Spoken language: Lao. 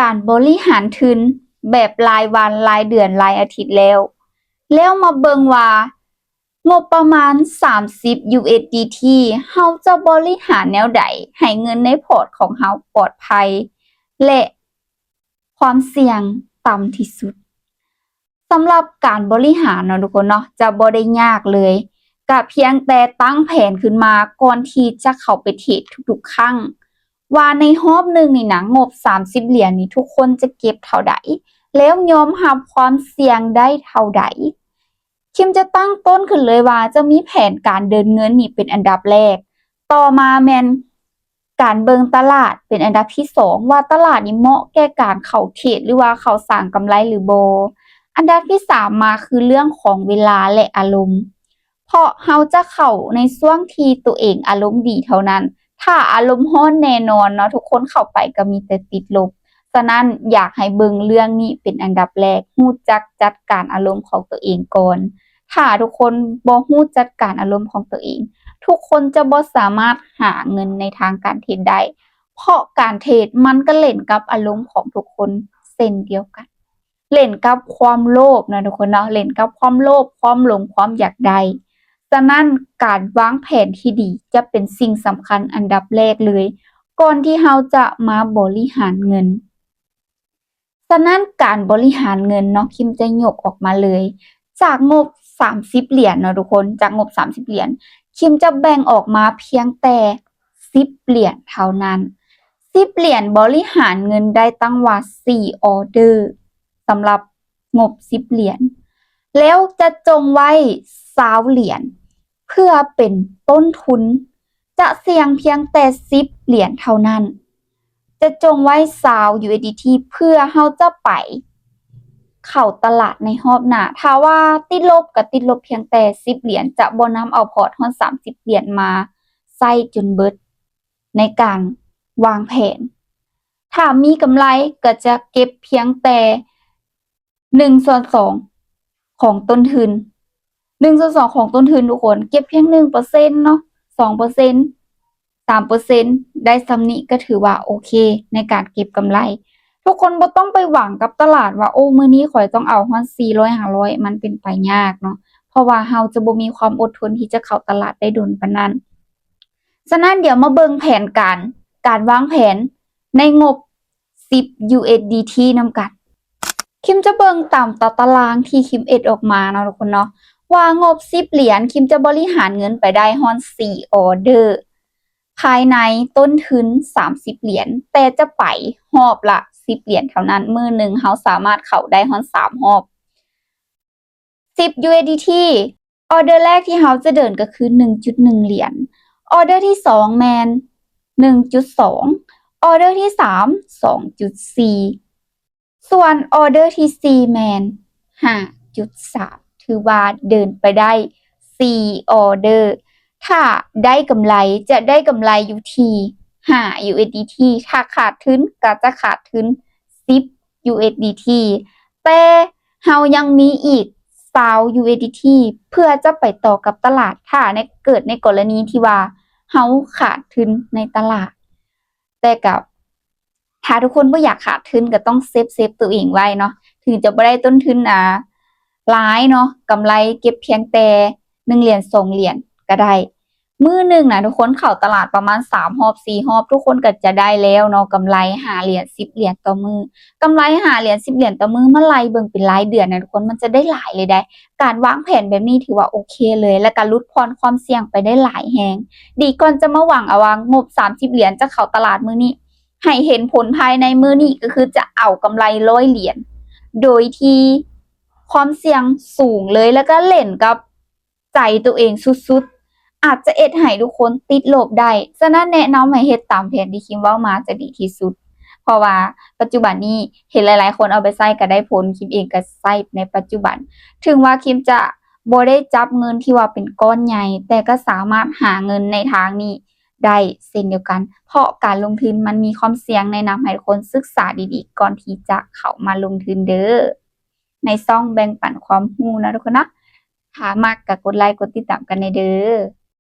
ການບໍລິຫານທຶນແບບລາຍວັນ, ລາຍເດືອນ, ລາຍອາທິດແລ້ວ, ແລ້ວມາເບິ່ງວ່າງົບປະມານສາມສິບ USDT ເຮົາຈະບໍລິຫານແນວໃດໃຫ້ເງິນໃນພອດຂອງເຮົາປອດໄພ ແລະ ຄວາມສ່ຽງຕ່ຳທີ່ສຸດ. ສຳລັບການບໍລິຫານເນາະທຸກຄົນເນາະ ຈະບໍ່ໄດ້ຍາກເລີຍ, ກະພຽງແຕ່ຕັ້ງແຜນຂຶ້ນມາກ່ອນທີ່ຈະເຂົ້າໄປເທຣດທຸກໆຄັ້ງ ວ່າໃນຮອບໜຶ່ງນີ້ນະ ງົບສາມສິບຫຼຽນນີ້ ທຸກຄົນຈະເກັບເທົ່າໃດ ແລ້ວຍອມຮັບຄວາມສ່ຽງໄດ້ເທົ່າໃດ. ຄິມຈະຕັ້ງຕົ້ນຂຶ້ນເລີຍວ່າຈະມີແຜນການເດີນເງິນນີ້ເປັນອັນດັບແລກ, ຕໍ່ມາແມ່ນ ການເບິ່ງຕະຫຼາດເປັນອັນດັບທີສອງ ວ່າຕະຫຼາດນີ້ເໝາະແກ່ການເຂົ້າເທຣດ ຫຼືວ່າເຂົ້າສ້າງກຳໄລຫຼືບໍ່. ອັນດັບທີສາມມາຄືເລື່ອງຂອງເວລາ ແລະ ອາລົມ, ເພາະເຮົາຈະເຂົ້າໃນຊ່ວງທີ່ໂຕເອງອາລົມດີເທົ່ານັ້ນ. ຖ້າອາລົມຮ້ອນແນ່ນອນເນາະ ທຸກຄົນເຂົ້າໄປກໍມີແຕ່ຕິດລົບ. ສະນັ້ນ ຢາກໃຫ້ເບິ່ງເລື່ອງນີ້ເປັນອັນດັບແລກ, ຮູ້ຈັກຈັດການອາລົມຂອງໂຕເອງກ່ອນ. ຖ້າທຸກຄົນບໍ່ຮູ້ຈັດການອາລົມຂອງໂຕເອງ, ທຸກຄົນຈະບໍ່ສາມາດຫາເງິນໃນທາງການເທຣດໄດ້, ເພາະການເທຣດມັນກໍຫຼິ້ນກັບອາລົມຂອງທຸກຄົນເຊັ່ນດຽວກັນ. ຫຼິ້ນກັບຄວາມໂລບນະທຸກຄົນເນາະ, ຫຼິ້ນກັບຄວາມໂລບ, ຄວາມຫຼົງ, ຄວາມຢາກໄດ້. ສະນັ້ນ ການວາງແຜນທີ່ດີຈະເປັນສິ່ງສຳຄັນອັນດັບແລກເລີຍ ກ່ອນທີ່ເຮົາຈະມາບໍລິຫານເງິນ. ສະນັ້ນ ການບໍລິຫານເງິນເນາະ ຄິມຈະຍົກອອກມາເລີຍ ຈາກງົບສາມສິບຫຼຽນເນາະທຸກຄົນ, ຈາກງົບສາມສິບຫຼຽນ ຄິມຈະແບ່ງອອກມາພຽງແຕ່ສິບຫຼຽນເທົ່ານັ້ນ. ສິບຫຼຽນບໍລິຫານເງິນໄດ້ຕັ້ງວ່າສີ່ອອເດີ ສຳລັບງົບສິບຫຼຽນ, ແລ້ວຈະຈົ່ງໄວ້ຊາວຫຼຽນ ເພື່ອເປັນຕົ້ນທຶນ, ຈະສ່ຽງພຽງແຕ່ສິບຫຼຽນເທົ່ານັ້ນ, ຈະຈົ່ງໄວ້ຊາວ USDT ເພື່ອເຮົາຈະໄປເຂົ້າຕະຫຼາດໃນຮອບໜ້າ. ຖ້າວ່າຕິດລົບກໍຕິດລົບພຽງແຕ່ສິບຫຼຽນ, ຈະບໍ່ນຳເອົາພອດຮອດສາມສິບຫຼຽນມາໃຊ້ຈົນເບິດໃນການວາງແຜນ. ຖ້າມີກຳໄລກໍຈະເກັບພຽງແຕ່ ໜຶ່ງສ່ວນສອງຂອງຕົ້ນທຶນ, ໜຶ່ງສ່ວນສອງຂອງຕົ້ນທຶນທຸກຄົນ, ເກັບພຽງໜຶ່ງເປີເຊັນເນາະ, ສອງເປີເຊັນ, ສາມເປີເຊັນ, ໄດ້ສ່ຳນີ້ກໍຖືວ່າໂອເຄໃນການເກັບກຳໄລ. ທຸກຄົນບໍ່ຕ້ອງໄປຫວັງກັບຕະຫຼາດວ່າ ໂອ້ ມື້ນີ້ຂ້ອຍຕ້ອງເອົາຮອດສີ່ຮ້ອຍ ຫ້າຮ້ອຍ, ມັນເປັນໄປຍາກເນາະ, ເພາະວ່າເຮົາຈະບໍ່ມີຄວາມອົດທົນທີ່ຈະເຂົ້າຕະຫຼາດໄດ້ດົນປານນັ້ນ. ສະນັ້ນ ດຽວມາເບິ່ງແຜນການ, ການວາງແຜນໃນງົບ ສິບ USDT ນຳກັນ. ຄິມຈະເບິ່ງຕາມຕາຕະລາງທີ່ຄິມເຮັດອອກມາເນາະທຸກຄົນເນາະ ວ່າງົບສິບຫຼຽນ ຄິມຈະບໍລິຫານເງິນໄປໄດ້ຮອດສີ່ອອເດີ ພາຍໃນຕົ້ນທຶນສາມສິບຫຼຽນ, ແຕ່ຈະໄປຮອບລະສິບຫຼຽນເທົ່ານັ້ນ. ມື້ໜຶ່ງເຮົາສາມາດເຂົ້າໄດ້ຮອດສາມຮອບ. ສິບ USDT ອອເດີແລກທີ່ເຮົາຈະເດີນກໍຄືໜຶ່ງຈຸດໜຶ່ງຫຼຽນ, ອອເດີທີສອງແມ່ນໜຶ່ງຈຸດສອງ, ອອເດີທີສາມສອງຈຸດສີ່, ສ່ວນອອເດີທີສີ່ແມ່ນຫ້າຈຸດສາມ. ຖືວ່າເດີນໄປໄດ້ສີ່ອອເດີ. ຖ້າໄດ້ກຳໄລ ຈະໄດ້ກຳໄລຢູ່ທີ່ຫ້າ USDT, ຖ້າຂາດທຶນກໍຈະຂາດທຶນສິບ USDT, ແຕ່ເຮົາຍັງມີອີກຊາວ USDT ເພື່ອຈະໄປຕໍ່ກັບຕະຫຼາດ ຖ້າໃນ ເກີດໃນກໍລະນີທີ່ວ່າເຮົາຂາດທຶນໃນຕະຫຼາດ. ແຕ່ກໍ ຖ້າທຸກຄົນບໍ່ຢາກຂາດທຶນ ກໍຕ້ອງເຊບ ເຊບໂຕເອງໄວ້ເນາະ, ເຖິງຈະບໍ່ໄດ້ຕົ້ນທຶນ ອ່າ ຫຼາຍເນາະ, ກຳໄລເກັບພຽງແຕ່ໜຶ່ງຫຼຽນ ສອງຫຼຽນກໍໄດ້. ມື້ໜຶ່ງນະ ທຸກຄົນເຂົ້າຕະຫຼາດປະມານສາມຮອບ ສີ່ຮອບ ທຸກຄົນກໍຈະໄດ້ແລ້ວເນາະ, ກຳໄລຫ້າຫຼຽນ ສິບຫຼຽນຕໍ່ມື້. ກຳໄລຫ້າຫຼຽນ ສິບຫຼຽນຕໍ່ມື້ ມາໄລ່ເບິ່ງເປັນລາຍເດືອນນະ ທຸກຄົນ ມັນຈະໄດ້ຫຼາຍເລີຍໃດ໋. ການວາງແຜນແບບນີ້ຖືວ່າໂອເຄເລີຍ ແລະກະຫຼຸດຜ່ອນຄວາມສ່ຽງໄປໄດ້ຫຼາຍແຮງ. ດີກ່ອນຈະມາຫວັງເອົາວ່າງົບສາມສິບຫຼຽນຈະເຂົ້າຕະຫຼາດມື້ນີ້, ໃຫ້ເຫັນຜົນພາຍໃນມື້ນີ້ ກໍຄືຈະເອົາກຳໄລຮ້ອຍຫຼຽນ ໂດຍທີ່ຄວາມສ່ຽງສູງເລີຍ ແລະກະຫຼິ້ນກັບ ໃຈໂຕເອງສຸດໆ ອາດຈະເຮັດໃຫ້ທຸກຄົນຕິດລົບໄດ້. ສະນັ້ນແນະນຳໃຫ້ເຮັດຕາມແຜນທີ່ຄິມເວົ້າມາຈະດີທີ່ສຸດ, ເພາະວ່າປັດຈຸບັນນີ້ເຫັນຫຼາຍໆຄົນເອົາໄປໃຊ້ກໍໄດ້ຜົນ, ຄິມເອງກໍໃຊ້ໃນປັດຈຸບັນ. ເຖິງວ່າຄິມຈະບໍ່ໄດ້ຈັບເງິນທີ່ວ່າເປັນກ້ອນໃຫຍ່, ແຕ່ກໍສາມາດຫາເງິນໃນທາງນີ້ໄດ້ເຊັ່ນດຽວກັນ, ເພາະການລົງທຶນມັນມີຄວາມສ່ຽງ. ແນະນຳໃຫ້ທຸກຄົນສຶກສາດີໆ ກ່ອນທີ່ຈະເຂົ້າມາລົງທຶນເດີ້. ໃນຊ່ອງແບ່ງປັນຄວາມຮູ້ເນາະທຸກຄົນເນາະ. ຖ້າມັກກໍກົດໄລກົດຕິດຕາມກັນແດ່ເດີ້.